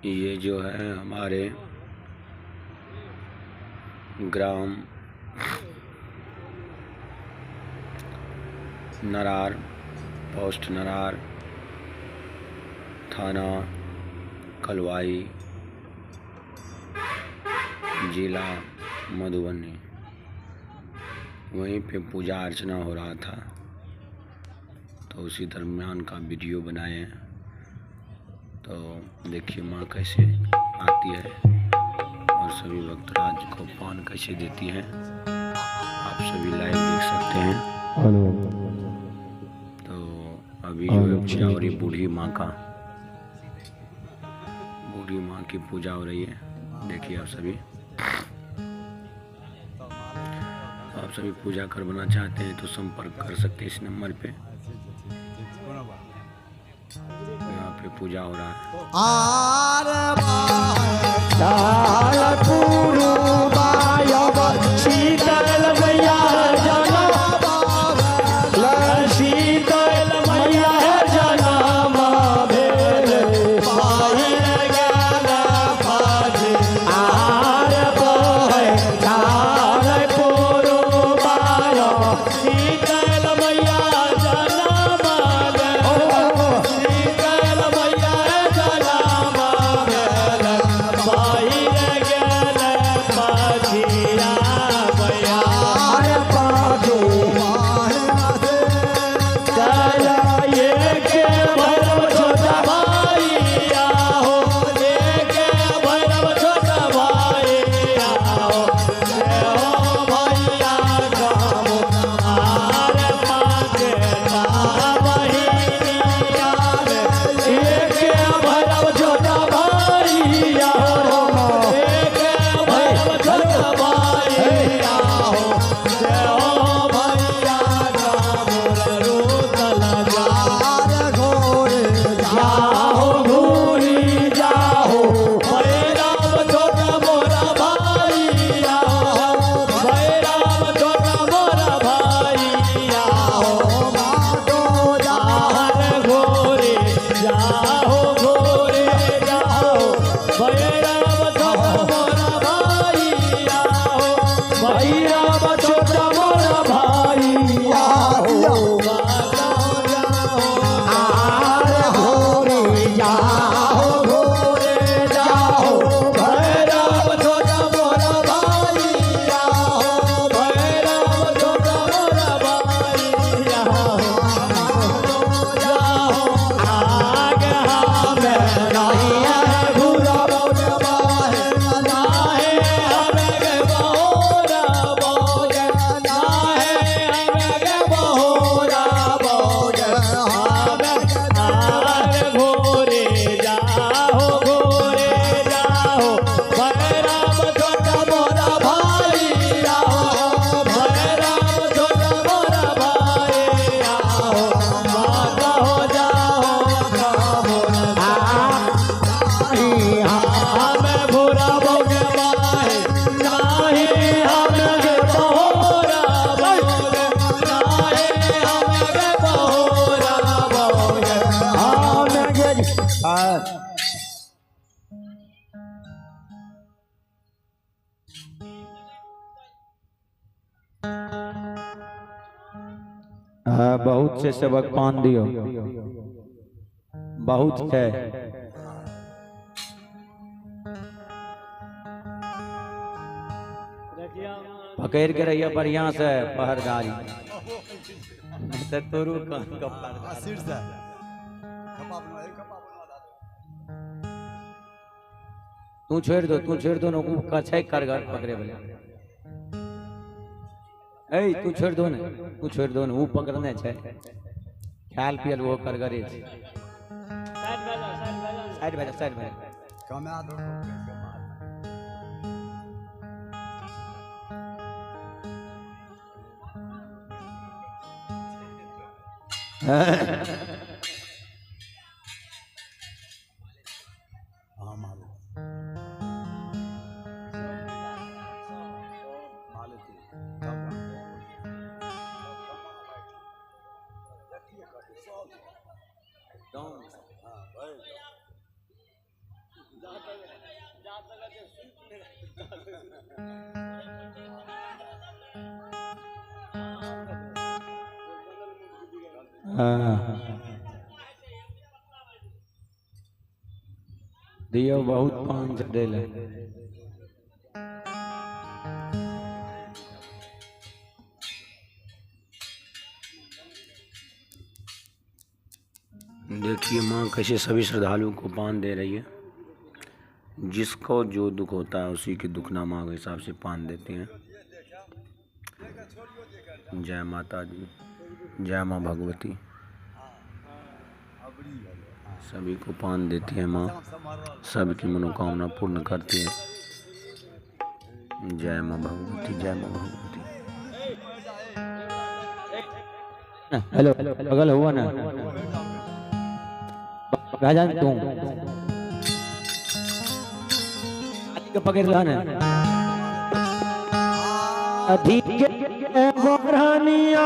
ये जो है हमारे ग्राम नरार, पोस्ट नरार, थाना कलवाई, जिला मधुबनी। वहीं पे पूजा अर्चना हो रहा था, तो उसी दरमियान का वीडियो बनाए हैं। तो देखिए माँ कैसे आती है और सभी भक्तराज को पान कैसे देती हैं, आप सभी लाइव देख सकते हैं। तो अभी जो है पूजा हो रही बूढ़ी माँ का, बूढ़ी माँ की पूजा हो रही है। देखिए आप सभी, आप सभी पूजा करवाना चाहते हैं तो संपर्क कर सकते हैं इस नंबर पे। यहाँ पे पूजा हो रहा है। बहुत से सबक पान दियो, बहुत है। पकड़ के रहिए बढ़िया से पहरदारी, तोरू तू छोड़ दो, तू छोड़ दो ना, छै करगर पकड़े वाला। ए तू छोड़ दो ने, तू छोड़ दो ने, वो पकड़ने छै, खायल पियल वो करगरे छै। साइड भए जा, साइड भए जा। कमा दो। हाँ मालूम हाँ दियो बहुत पान चढ़ेला। देखिए माँ कैसे सभी श्रद्धालुओं को पान दे रही है। जिसको जो दुख होता है उसी के दुखनामा के हिसाब से पान देते हैं। जय माता दी, जय माँ भगवती। सभी को पान देती है माँ, सबकी मनोकामना पूर्ण करती है। जय माँ भगवती, जय माँ भगवती। हेलो अगल हुआ ना राजन तुम के पकड़ ला ना अधिक मोरनिया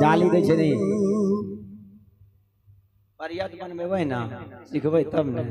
डाली दै छै नहीं परियात बनबेबै ना सिखबै तब ने।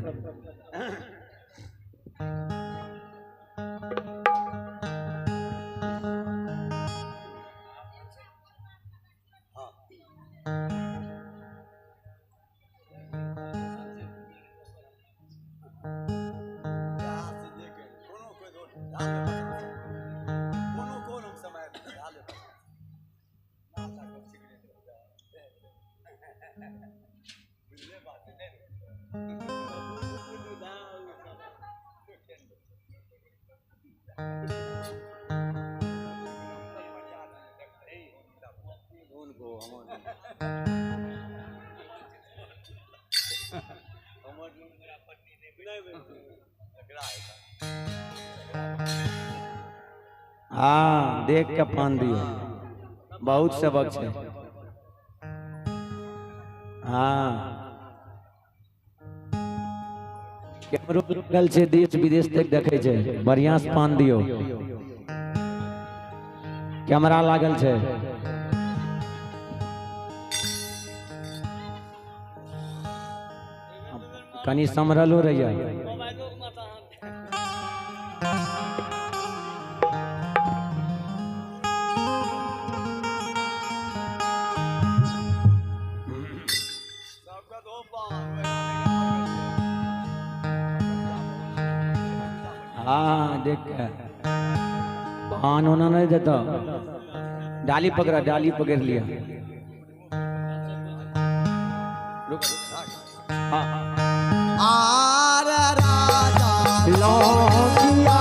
हाँ देख के पान दियो, बहुत सबक है। हाँ। कैमरो लागल छै, देश विदेश तक देखै छै। बढ़िया से पान दियौ, कैमरा लागल छै। कनी समरलो रहिए। हाँ देख के पान होना नहीं देता। डाली पकड़ा, डाली पकड़ लिया। रुक, हाँ। आर राजा लौकिया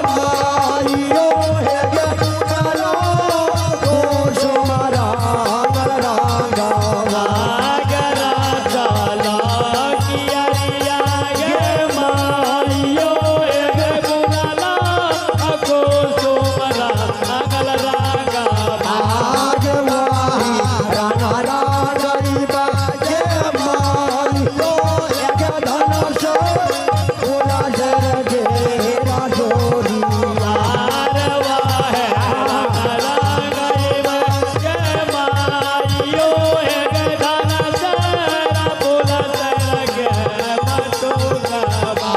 माइयो हे गे करो दोष मारा रागा आग राना रानी बाजे माइयो हे गे धनुष ओला जर गेरा जोरिया। आग राजा लौकिया आग राना रानी बाजे माइयो आग राजा लौकिया हे, हे, हे, सुक्ति मुनि।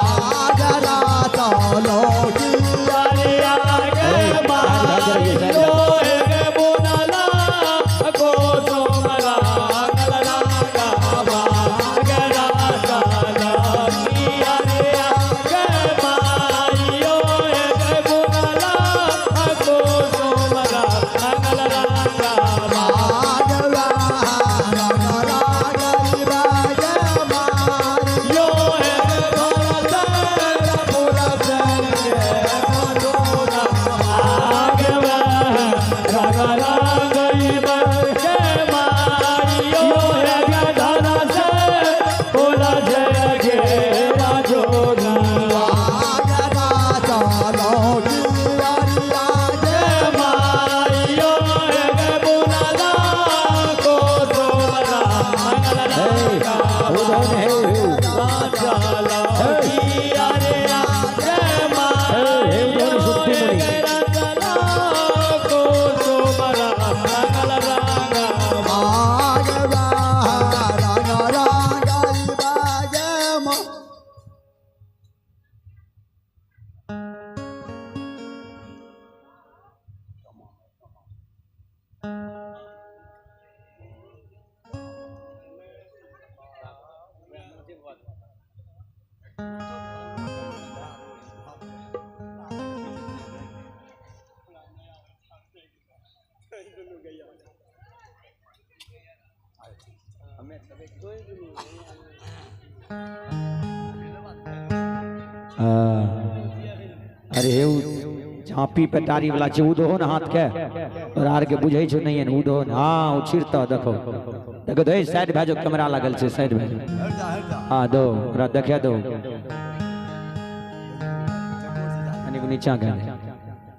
आग राना रानी बाजे मा। हाँ। अरे हे उ झाँपी पेटारी वाला छै, उ दहो ने हाथ के और आर के बुझै छौ नहीं, उ दहो ने। हाँ उ छिड़तौ, देखो देखो दे साइड भए जाओ, कैमरा लागल छै, साइड भए जाओ। हाँ दो, ओकरा देखे दो, कनिक नीचा कर दे।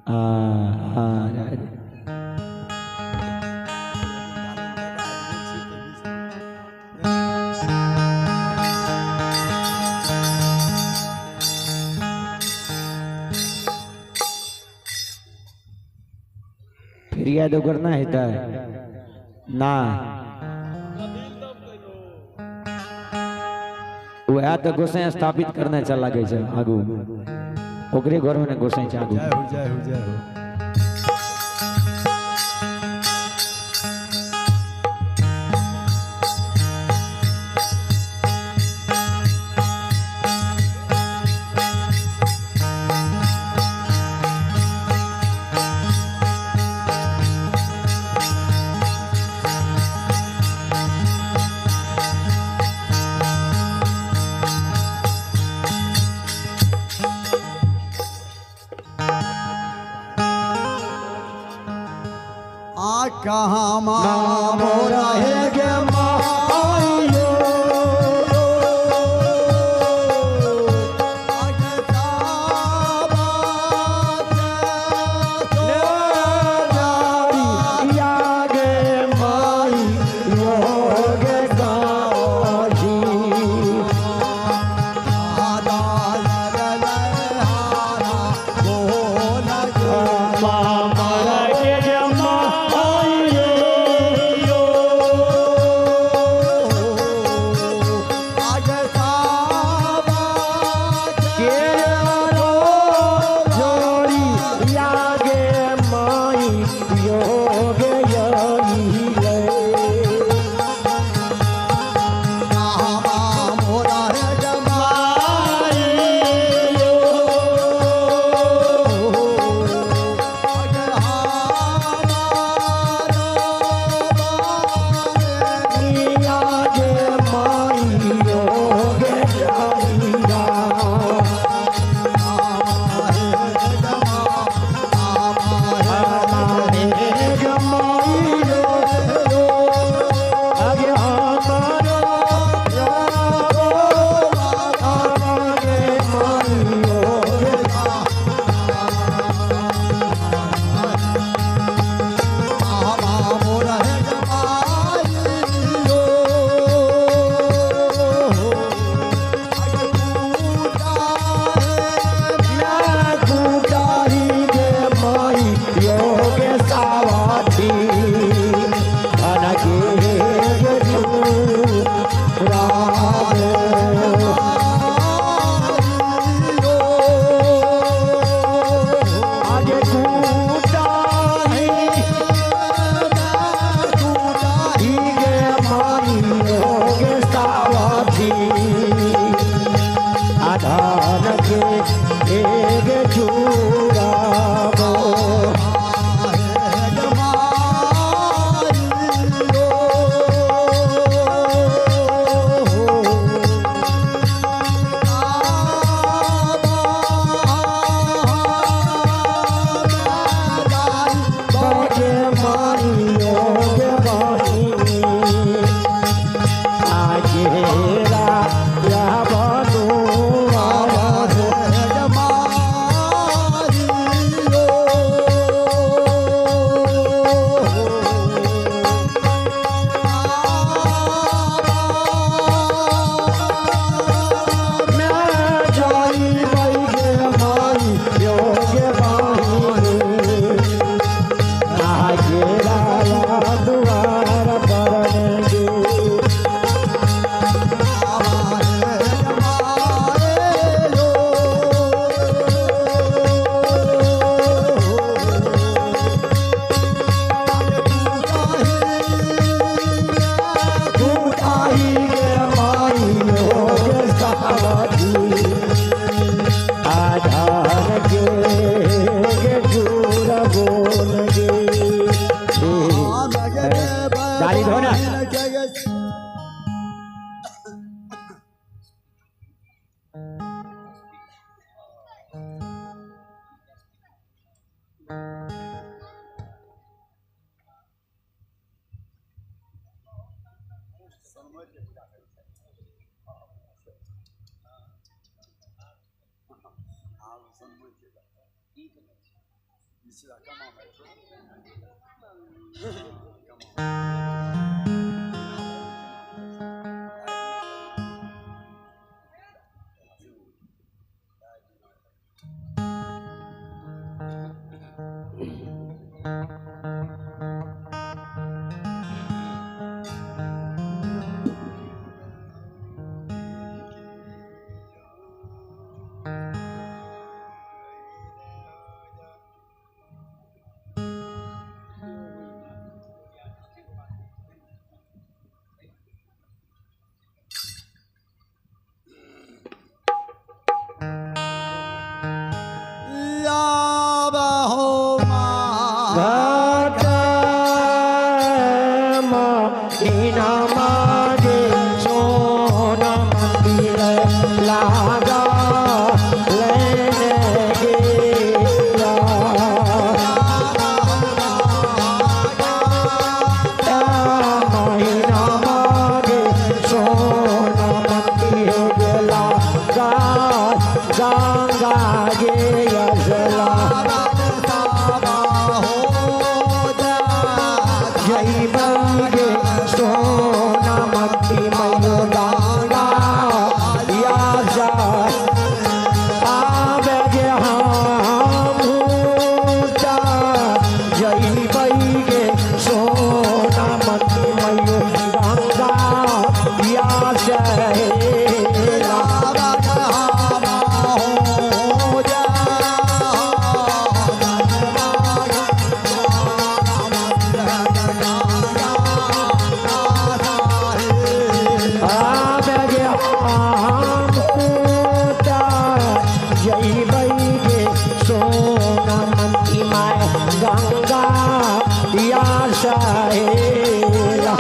हाँ हाँ रह दे। फिर याद करना हेतै ना, वएह तऽ गोसाई स्थापित करने चल लागै छै आगू, ओकरे घर में ने गोसाई छै आगू। जय हो जय हो जय हो। आ कहाँ मोरा हे गे माइयो गे माई आधार के एक चूड़ाबो बगे माइयो गे बहिनी आजेरा या बनू मैं जाई बगे माई योगे बहिनी आजेरा या दुआर परन गे। आई गे माई योग सावधी आधार के गे चूर बोल गे। गाली दो ना। घाट मीना मागे सोना मंदिर लागा लेने गया। महीना मागे सोना मंदिर लागा गंगा गे यसला जय बागे सोना मती मयो गंगा या जा आवे गे हम चा जय बागे सोना मती मयो गंगा या सहेला। आवे गे हम चा जय बागे सोना मती my Ganga या सहेला।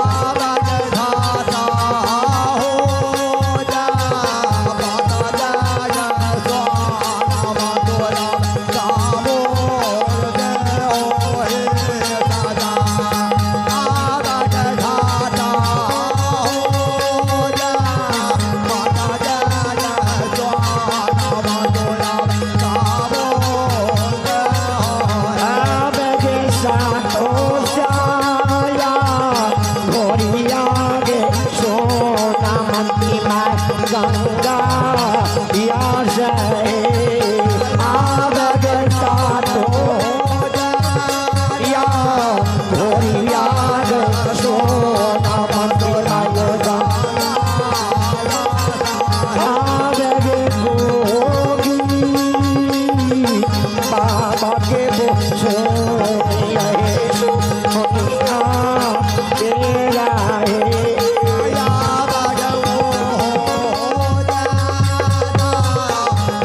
आवे गे सातो साया घोड़िया गे सोना मती my Ganga या सहे। आवे गे सातो या घोड़िया गे सोना मती my Ganga आवे गे गोगी बाबा के वो सोनिया है सोनिया तेरा है। Oh,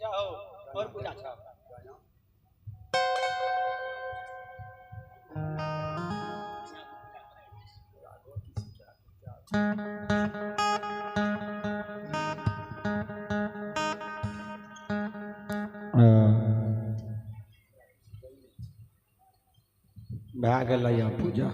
क्या हो और पूजा छौ। भए गेलै पूजा।